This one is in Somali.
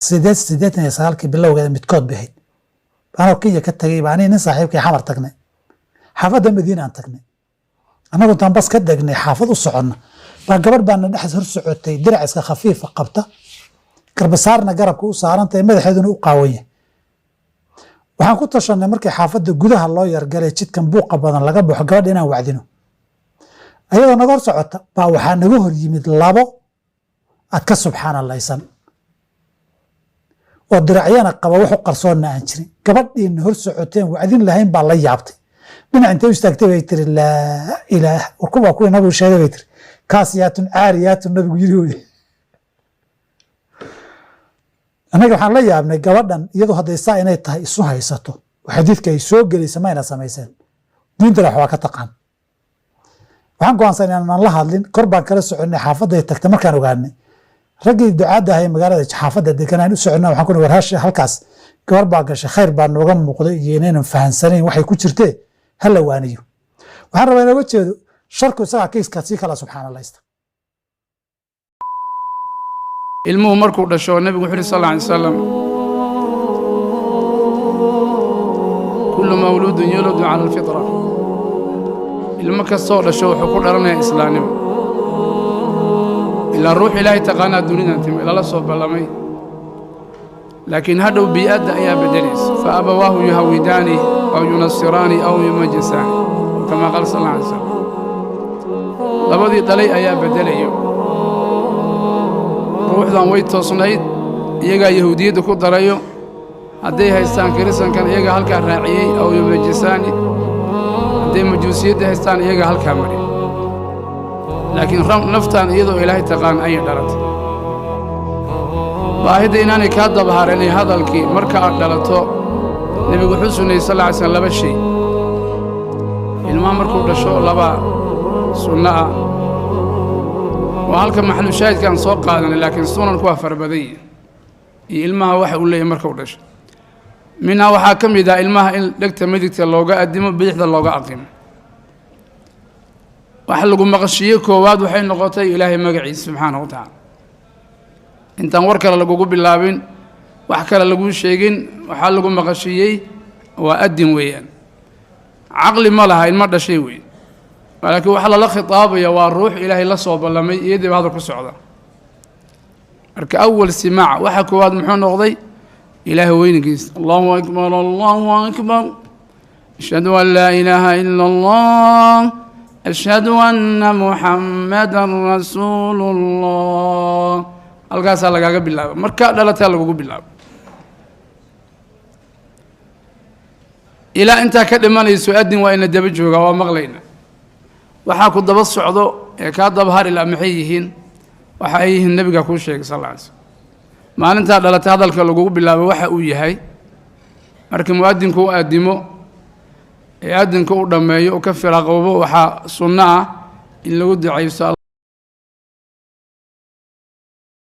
89-kii bilowgeeda midkood bay ahayd. Anoo Kenya ka tagay baa aniga nin saaxiibkay Xamar tagnay, xaafadda Madiina aan tagnay. Annagu intaan bas ka degnay xaafad u soconna baa gabadh baana dhex hor socotay, dirac iska khafiifa qabta, garbasaarna garabka u saarantahay, madaxeeduna u qaawan yahay. Waxaan ku tashanay markii xaafadda gudaha loo yargalay, jidkan buuqa badan laga baxo, gabadha inaan wacdino. Ayadoo naga hor socota baa waxaa naga hor yimid labo aad ka subxaanalaysan oo diracyana qaba, waxu qarsoonna aan jirin. Gabadhiina hor socoteen wacdin lahayn baa la yaabtay. Dhinac intay u istaagtay bay tiri, "Laa ilaah, warku waa kuwii nabigu sheegay," bay tiri, "kaasiyaatun caariyaatun nabigu yiri wey." Annaga waxaan la yaabnay gabadhan, iyadu hadday saa inay tahay isu haysato oo xadiidka ay soo gelaysa mayna samayseen, diintana wax waa ka taqaan. Waxaan go'aansan inaanan la hadlin, kor baan kala soconay. Xaafadday tagtay markaan ogaanay, raggii ducaadda ahay magaalada xaafadda deganaan u soconnaa. Waxaan ku war hashi halkaas gabar baa gashay, khayr baa nooga muuqday iyo inaynan fahansanayn waxay ku jirtee, ha la waaniyo. Waxaan rabaa inooga jeedo sharku isagaa kiiska sii kala subxaanalaysta. Ilmuhu markuu dhasho, nebigu wuxu uhi sal alla alay wasalam, kullu mawluudun yuuladu cala alfitra. Ilmo kastoo dhasho wuxuu ku dhalanayaa islaamnimo, ilaa ruux Ilaahay taqaanaa dunidan timi lala soo ballamay, laakiin hadhow bii'adda ayaa beddelaysa. Fa abawaahu yuhawidaani aw yunasiraani aw yumajisaani, kamaa qaala sal alla alay slam. Labadii dhalay ayaa beddelayo. Ruuxdan way toosnayd, iyagaa yahuudiyadda ku darayo. Hadday haystaan kiristankan, iyagaa halkaa raaciyey, aw yumajisaani. Hadday majuusiyadda haystaan, iyagaa halkaa mari. Laakiin naftaan iyadoo Ilaahay taqaan ayay dhalatay. Baahidda inaanay kaa dabaharanay hadalkii marka aad dhalato, nebigu wuxuu sunnayey sal alla alay slam laba shay. Ilmaha markuu dhasho laba sunno ah waa halka maxalu shaahidka aan soo qaadanay, laakiin sunanku waa fara badan yihin iyo ilmaha waxa uu leeyahy marka u dhasho. Minhaa waxaa ka mid ah ilmaha in dhegta midigta looga addimo, bidixda looga aqimo. Waxa lagu maqashiiye koowaad waxay noqotay Ilaahay magaciisa subxaanahu wa tacaala. Intaan war kale lagugu bilaabin, wax kale laguu sheegin, waxaa lagu maqashiiyey waa addin weeyaan. Caqli ma laha ilmo dhashay weeye, laakiin waxaa lala khitaabaya waa ruux Ilaahay la soo ballamay, iyadiiba hadal ku socda. Marka awal simaac waxa koowaad muxuu noqday? Ilaahay weynankiisa. Allahu akbar, allahu akbar, ashhadu an laa ilaaha ila allah, ashhadu anna muxammadan rasuulu llah. Halkaasaa lagaaga bilaaba markaa dhalataa lagugu bilaabo ilaa intaa ka dhimanayso. Addin waa ina daba joogaa, waa maqlayna. Waxaa ku daba socdo ee kaa daba hari la maxay yihiin? Waxa ay yihiin nebigaa kuu sheegay sal alla alay slam. Maalintaa dhalatay hadalka lagugu bilaabo waxa uu yahay, markii mu'adinku u addimo ee addinka u dhammeeyo u ka firaaqoobo, waxaa sunno ah in lagu ducaysto.